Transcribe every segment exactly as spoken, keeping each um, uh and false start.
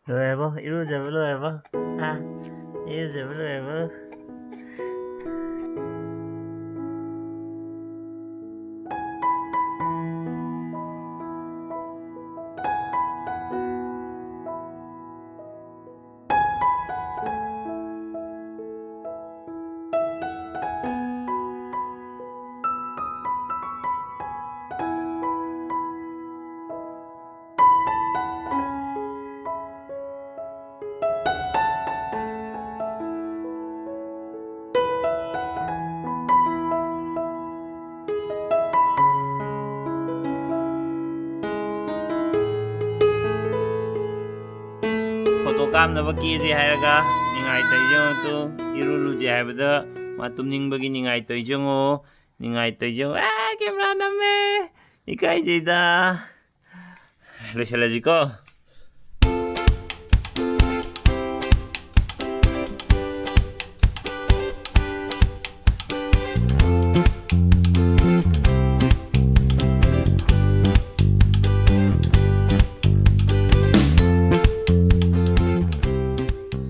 ꯂꯣꯏꯔꯕꯣ? ꯏꯔꯨꯖꯕ ꯂꯣꯏꯔꯕꯣ? ꯍꯥ? ꯏꯔꯨꯖꯕ ꯂꯣꯏꯔꯕꯣ? ꯐꯣꯇꯣ ꯀꯥꯞꯅꯕ ꯀꯦꯁꯦ ꯍꯥꯏꯔꯒ ꯅꯤꯡꯉꯥꯏ ꯇꯧꯔꯤꯁꯦ ꯌꯦꯡꯉꯨ ꯇꯨ꯫ ꯏꯔꯨ ꯂꯨꯖꯦ ꯍꯥꯏꯕꯗ ꯃꯥ ꯇꯨꯝꯅꯤꯡꯕꯒꯤ ꯅꯤꯡꯉꯥꯏ ꯇꯧꯔꯤꯁꯦ ꯌꯦꯡꯉꯨ꯫ ꯅꯤꯡꯉꯥꯏ ꯇꯧꯔꯤꯁꯦ ꯌꯦꯡꯉꯨ꯫ ꯑꯦ, ꯀꯦꯃꯦꯔꯥ ꯅꯝꯃꯦ꯫ ꯏꯀꯥꯏꯖꯩꯗ꯫ ꯂꯣꯏꯁꯤꯜꯂꯁꯤꯀꯣ꯫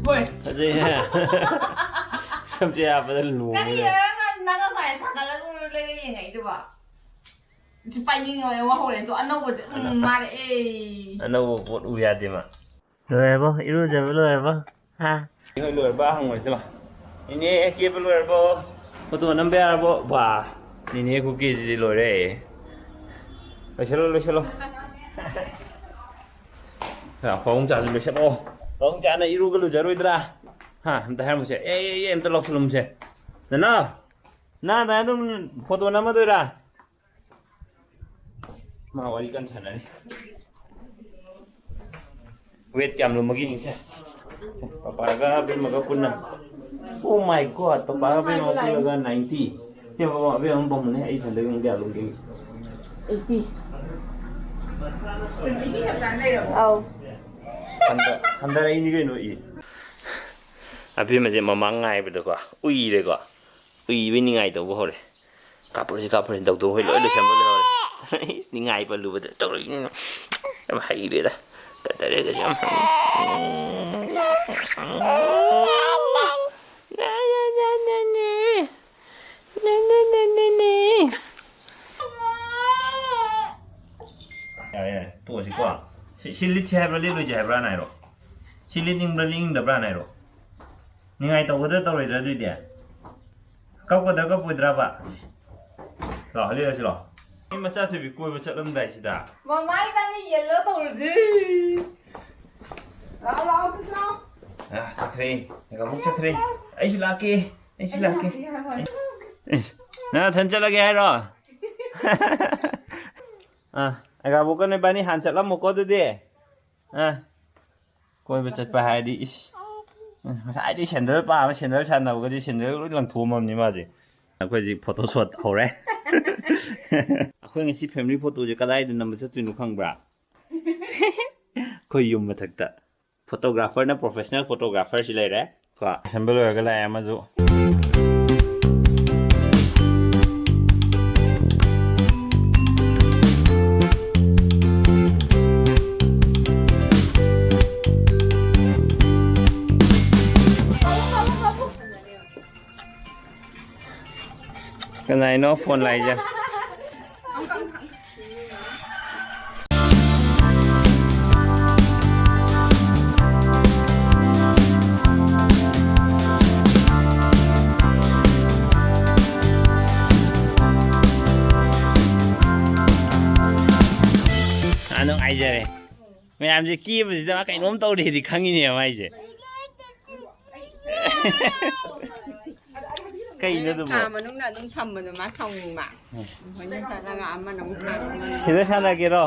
ꯍꯣꯏ꯫ ꯐꯖꯩꯍꯦ꯫ ꯁꯝꯆꯦꯠ ꯍꯥꯞꯄꯗ ꯀꯔꯤ ꯂꯣꯡꯉꯦ꯫ ꯂꯩꯔꯒ ꯅꯪ ꯉꯁꯥꯏ ꯊꯥꯡꯒꯠꯂꯒ ꯂꯩꯔ ꯌꯦꯡꯉꯛꯏꯗꯨꯕꯣ? ꯁꯤ ꯄꯥꯏꯅꯤꯡꯉꯦ ꯋꯥꯍꯧꯔꯦ꯫ ꯑꯗꯣ ꯑꯅꯧꯕꯁꯦ, ꯎꯝ, ꯑꯅ-, ꯃꯥꯜꯂꯛꯑꯦ꯫ ꯑꯅꯧꯕ ꯄꯣꯠ ꯎ ꯌꯥꯗꯦ ꯃꯥ꯫ ꯂꯣꯏꯔꯕꯣ? ꯏꯔꯨꯖꯕ ꯂꯣꯏꯔꯕꯣ? ꯍꯥ? ꯍꯣꯏ, ꯂꯣꯏꯔꯕ ꯍꯪꯉꯨꯔꯁꯤ ꯂꯥꯎ꯫ ꯏꯅꯦ, ꯀꯦꯕ ꯂꯣꯏꯔꯕꯣ? ꯐꯣꯇꯣ ꯅꯝꯕ ꯌꯥꯔꯕꯣ? ꯋꯥ, ꯅꯦꯅꯦ ꯈꯨꯀꯦꯁꯤꯗꯤ ꯂꯣꯏꯔꯦ꯫ ꯂꯣꯏꯁꯤꯜꯂꯣ, ꯂꯣꯏꯁꯤꯜꯂꯣ꯫ ꯂꯥꯎ, ꯄꯥꯕꯨꯡ ꯆꯥꯁꯨ ꯂꯣꯏꯁꯤꯜꯂꯣ꯫ ꯄꯥꯕꯨꯡ ꯆꯥꯅ ꯏꯔꯨꯒ ꯂꯨꯖꯔꯣꯏꯗ꯭ꯔꯥ? ꯍꯥ, ꯑꯝꯇ ꯍꯥꯏꯔꯝꯃꯨꯁꯦ꯫ ꯑꯦ, ꯑꯦ, ꯑꯦ, ꯑꯝꯇ ꯂꯧꯁꯤꯜꯂꯝꯃꯨꯁꯦ꯫ ꯅꯅꯥꯎ, ꯅꯪ ꯑꯗꯨꯃꯥꯏꯅ ꯑꯗꯨꯝ ꯐꯣꯇꯣ ꯅꯝꯃꯗꯣꯏꯔꯥ? ꯃꯥ ꯋꯥꯔꯤ ꯀꯟꯅ ꯁꯥꯟꯅꯔꯤ꯫ ꯋꯦꯠ ꯀꯌꯥꯝ ꯂꯨꯝꯃꯒꯦ ꯌꯦꯡꯁꯦ꯫ ꯄꯄꯥꯒ ꯑꯕꯦꯝꯃꯒ ꯄꯨꯟꯅ꯫ Oh my God, ꯄꯄꯥꯒ ꯑꯕꯦꯝꯃꯒ ꯄꯨꯜꯂꯒ ninety꯫ ꯁꯦ ꯕꯕꯥ, ꯑꯕꯦꯝꯃ ꯑꯃ ꯄꯝꯃꯨꯅꯦ, ꯑꯩ ꯏꯊꯟꯗꯒꯤ ꯑꯃꯨꯛ ꯀꯌꯥ ꯂꯨꯝꯒꯦ ꯌꯦꯡꯒꯦ꯫ Eighty꯫ ꯑꯧ꯫ ꯍꯟꯗ-, ꯍꯟꯗꯔꯛꯏꯅꯤ ꯀꯩꯅꯣ, ꯏ꯫ ꯑꯕꯦꯝꯃꯁꯦ ꯃꯃꯥ ꯉꯥꯏꯕꯗꯀꯣ, ꯎꯏꯔꯦꯀꯣ꯫ ꯎꯏꯕꯩ ꯅꯤꯡꯉꯥꯏ ꯇꯧꯕ ꯍꯧꯔꯦ꯫ ꯀꯥꯞꯄꯨꯔꯁꯤ, ꯀꯥꯞꯄꯨꯔꯁꯤ, ꯗꯧꯗꯧ ꯍꯣꯏ ꯂꯣꯏ ꯂꯣꯏꯁꯟꯕ ꯂꯣꯏꯍꯧꯔꯦ꯫ ꯏꯁ, ꯅꯤꯡꯉꯥꯏ ꯄꯜꯂꯨꯕꯗ ꯇꯧꯔꯛꯏꯅꯤ꯫ ꯌꯥꯝ ꯍꯩꯔꯦꯗ꯫ ꯀꯗꯔꯒꯁꯨ ꯌꯥꯝ ꯍꯩ꯫ ꯅ, ꯅ, ꯅ, ꯅ, ꯅ꯫ ꯅ, ꯅ, ꯅ, ꯅ, ꯅ꯫ ꯌꯥꯔꯦ, ꯌꯥꯔꯦ, ꯇꯣꯛꯑꯁꯤꯀꯣ꯫ ꯁꯤ, ꯁꯤ ꯂꯤꯠꯁꯦ ꯍꯥꯏꯕ꯭ꯔꯥ, ꯂꯤꯠꯂꯣꯏꯁꯦ ꯍꯥꯏꯕ꯭ꯔꯥ ꯍꯥꯏꯔꯣ? ꯁꯤ ꯂꯤꯠꯅꯤꯡꯕ꯭ꯔꯥ, ꯂꯤꯠꯅꯤꯡꯗꯕ꯭ꯔꯥ ꯍꯥꯏꯔꯣ? ꯅꯤꯡꯉꯥꯏ ꯇꯧꯒꯗ꯭ꯔꯥ, ꯇꯧꯔꯣꯏꯗ꯭ꯔꯥ ꯑꯗꯨꯏꯗꯤ? ꯀꯞꯀꯗ꯭ꯔꯥ, ꯀꯞꯄꯣꯏꯗ꯭ꯔꯕ? ꯂꯥꯛꯑꯣ, ꯂꯤꯠꯂꯁꯤ ꯂꯥꯛꯑꯣ꯫ ꯃꯤ ꯃꯆꯥ ꯊꯣꯏꯕꯤ ꯀꯣꯏꯕ ꯆꯠꯂꯝꯗꯥꯏꯁꯤꯗ꯫ ꯃꯃꯥ ꯏꯕꯥꯅꯤ ꯌꯦꯜꯂꯣ ꯇꯧꯔꯨꯗꯤ꯫ ꯂꯥꯛꯑꯣ, ꯂꯥꯛꯑꯣ, ꯂꯥꯛꯑꯣ꯫ ꯑꯥ, ꯆꯠꯈ꯭ꯔꯦ꯫ ꯉꯥꯏꯈꯣ, ꯑꯃꯨꯛ ꯆꯠꯈ꯭ꯔꯦ꯫ ꯑꯩꯁꯨ ꯂꯥꯛꯀꯦ꯫ ꯑꯩꯁꯨ ꯂꯥꯛꯀꯦ꯫ ꯑꯩꯁꯨ ꯂꯥꯛꯀꯦ, ꯍꯣꯏ꯫ ꯑꯦ, ꯅꯪ ꯅꯊꯟ ꯆꯠꯂꯒꯦ ꯍꯥꯏꯔꯣ? ꯑꯥ, ꯑꯒꯥꯕꯣꯛꯀ ꯅꯣꯏꯕꯥꯅꯤ ꯍꯥꯟꯅ ꯆꯠꯂꯝꯃꯣꯀꯣ ꯑꯗꯨꯗꯤ꯫ ꯑꯥ, ꯀꯣꯏꯕ ꯆꯠꯄ ꯍꯥꯏꯔꯗꯤ ꯏꯁ꯫ ꯎꯝ, ꯉꯁꯥꯏꯗꯩ ꯁꯦꯟꯗꯜ ꯄꯥꯝꯃꯦ, ꯁꯦꯟꯗꯜ ꯁꯥꯟꯅꯕꯒꯁꯦ ꯁꯦꯟꯗꯜ ꯂꯣꯏ ꯂꯪꯊꯣꯛꯑꯝꯃꯕꯅꯤ ꯃꯥꯗꯤ꯫ ꯑꯩꯈꯣꯏ ꯍꯧꯖꯤꯛ photo shoot ꯍꯧꯔꯦ꯫ ꯑꯩꯈꯣꯏ ꯉꯁꯤ family photoꯁꯦ ꯀꯗꯥꯏꯗ ꯅꯝꯕ ꯆꯠꯇꯣꯏꯅꯣ ꯈꯪꯕ꯭ꯔꯥ? ꯑꯩꯈꯣꯏ ꯌꯨꯝ ꯃꯊꯛꯇ꯫ Photographerꯅ professional photographerꯁꯤ ꯂꯩꯔꯦ꯫ ꯀꯣ, ꯁꯦꯝꯕ ꯂꯣꯏꯔꯒ ꯂꯥꯛꯑꯦ ꯑꯃꯁꯨ꯫ ꯀꯅꯥꯏꯅꯣ phone ꯂꯥꯛꯏꯁꯦ? ꯑꯥ, ꯅꯨꯡꯉꯥꯏꯖꯔꯦ꯫ ꯃꯌꯥꯝꯁꯦ ꯀꯦꯕꯁꯤꯗ ꯃꯥ ꯀꯩꯅꯣꯝ ꯇꯧꯔꯦꯗꯤ ꯈꯪꯉꯤꯅꯦꯕ ꯃꯥꯏꯁꯦ꯫ ꯀꯩꯅꯣ ꯑꯗꯨꯕꯣ? ꯀꯥ ꯃꯅꯨꯡꯗ ꯑꯗꯨꯝ ꯊꯝꯕꯗꯣ ꯃꯥ ꯁꯥꯎꯅꯤꯡꯕ꯫ ꯎꯝ꯫ ꯍꯣꯏꯅ ꯆꯠꯂꯒ ꯑꯃꯅ ꯑꯃꯨꯛ ꯊꯥꯡ, ꯑꯃꯅ ꯑꯃꯨꯛ ꯁꯤꯗ ꯁꯥꯟꯅꯒꯦꯔꯣ?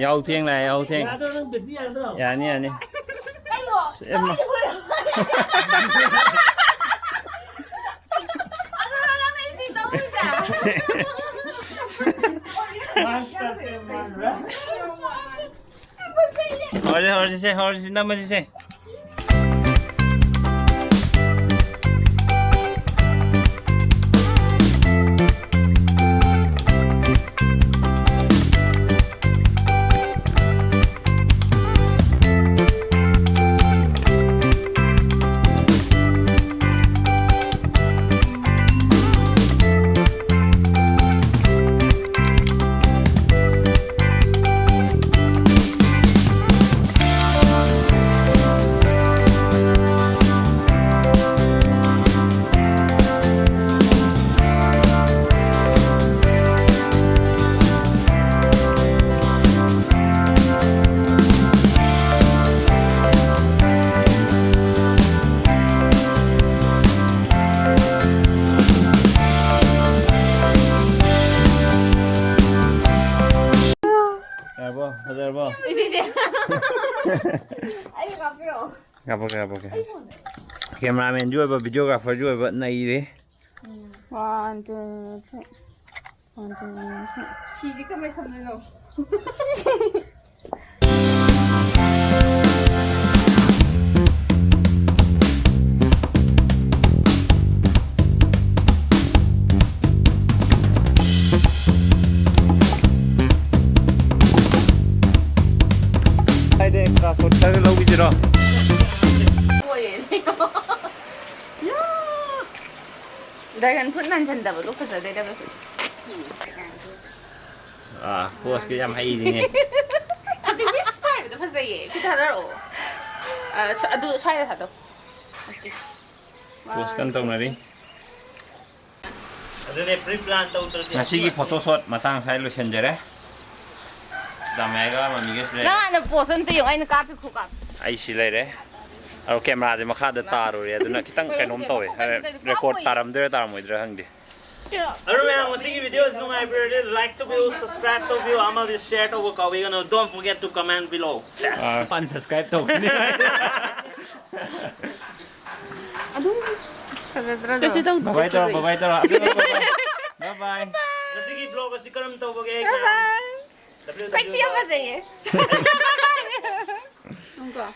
ꯌꯥꯍꯧ ꯊꯦꯡ ꯂꯥꯛꯑꯦ, ꯌꯥꯍꯧ ꯊꯦꯡ꯫ ꯌꯥꯗ꯭ꯔꯣ ꯅꯪ ꯕꯦꯇ꯭ꯔꯤ ꯌꯥꯗ꯭ꯔꯣ? ꯌꯥꯅꯤ, ꯌꯥꯅꯤ꯫ ꯑꯦꯝꯃ꯫ ꯑꯗꯨꯔꯣ ꯅꯪꯅ ꯑꯩꯁꯦ ꯇꯧꯔꯤꯁꯦ? ꯍꯧꯔꯁꯤ, ꯍꯧꯔꯁꯤꯁꯦ, ꯍꯧꯔꯁꯤ, ꯅꯝꯃꯁꯤꯁꯦ꯫ ꯑꯩ ꯀꯥꯞꯄꯤꯔꯛꯑꯣ꯫ ꯀꯥꯞꯄꯛꯀꯦ, ꯀꯥꯞꯄꯛꯀꯦ꯫ ꯑꯩ ꯐꯣꯟꯗ꯫ ꯀꯦꯃꯦꯔꯥꯃꯦꯟꯁꯨ ꯑꯣꯏꯕ, ꯚꯤꯗꯤꯑꯣꯒ꯭ꯔꯥꯐꯔꯁꯨ ꯑꯣꯏꯕ, ꯅꯩꯔꯦ꯫ ꯎꯝ꯫ One, two, three. One, two, three. ꯐꯤꯗꯤ ꯀꯃꯥꯏ ꯊꯝꯗꯣꯏꯅꯣ? ꯀꯥꯏꯗ extra shot ꯈꯔ ꯂꯧꯈꯤꯁꯤꯔꯣ? ꯍꯣꯏꯌꯦ꯫ ꯌꯥ! Dragon fruit ꯅꯟꯁꯤꯟꯗꯕꯗꯣ ꯐꯖꯗꯦꯗ ꯀꯩꯁꯨ꯫ ꯑꯥ, pose ꯀ ꯌꯥꯝ ꯍꯩꯔꯤꯅꯦ꯫ ꯍꯧꯖꯤꯛ wish ꯄꯥꯏꯕꯗꯣ ꯐꯖꯩꯌꯦ꯫ ꯐꯤ ꯊꯥꯗꯔꯛꯑꯣ꯫ ꯑ, ꯁ-, ꯑꯗꯨ ꯁ꯭ꯋꯥꯏꯗ ꯊꯥꯗꯧ꯫ Okay꯫ Pose ꯀꯟꯅ ꯇꯧꯅꯔꯤ꯫ ꯑꯗꯨꯅꯦ, pre plan ꯇꯧꯗ꯭ꯔꯗꯤ ꯉꯁꯤꯒꯤ photo shoot ꯃꯇꯥꯡ ꯁ꯭ꯋꯥꯏ ꯂꯣꯏꯁꯤꯟꯖꯔꯦ꯫ ꯁꯤꯗꯥꯃꯥꯏꯒ ꯃꯃꯤꯒ ꯁꯤꯗ ꯂꯩꯔꯦ꯫ ꯅꯪ ꯍꯥꯟꯅ pose ꯑꯝꯇ ꯌꯦꯡꯉꯣ, ꯑꯩꯅ ꯀꯥꯞꯄꯤ ꯈꯨꯀꯥꯞ꯫ ꯑꯩ ꯁꯤ ꯂꯩꯔꯦ꯫ ꯑꯗꯣ camera ꯁꯦ ꯃꯈꯥꯗ ꯇꯥꯔꯨꯔꯦ, ꯑꯗꯨꯅ ꯈꯤꯇꯪ ꯀꯩꯅꯣꯝ ꯇꯧꯋꯦ꯫ Record ꯇꯥꯔꯝꯗꯣꯏꯔꯥ ꯇꯥꯔꯝꯃꯣꯏꯗ꯭ꯔꯥ ꯈꯪꯗꯦ꯫ ꯑꯗꯣ ꯃꯌꯥꯝ, ꯉꯁꯤꯒꯤ video ꯁꯤ ꯅꯨꯡꯉꯥꯏꯕꯤꯔꯗꯤ like ꯇꯧꯕꯤꯌꯨ, subscribe ꯇꯧꯕꯤꯌꯨ, ꯑꯃꯗꯤ share ꯇꯧꯕ ꯀꯥꯎꯕꯤꯒꯅꯨ꯫ Don't forget to comment below꯫ Ah, unsubscribe ꯇꯧꯒꯅꯤ꯫ ꯑꯗꯨꯝ ꯐꯖꯗ꯭ꯔꯥ ꯀꯩꯁꯨ ꯑꯗꯣ? ꯇꯧꯗꯦ꯫ Bye bye ꯇꯧꯔꯣ, bye bye ꯇꯧꯔꯣ꯫ Bye bye꯫ ꯉꯁꯤꯒꯤ vlog ꯑꯁꯤ ꯀꯔꯝ ꯇꯧꯕꯒꯦ? ꯀꯣꯏꯆꯤ ꯌꯥꯝ ꯐꯖꯩꯌꯦ꯫ ꯅꯪꯀꯣ?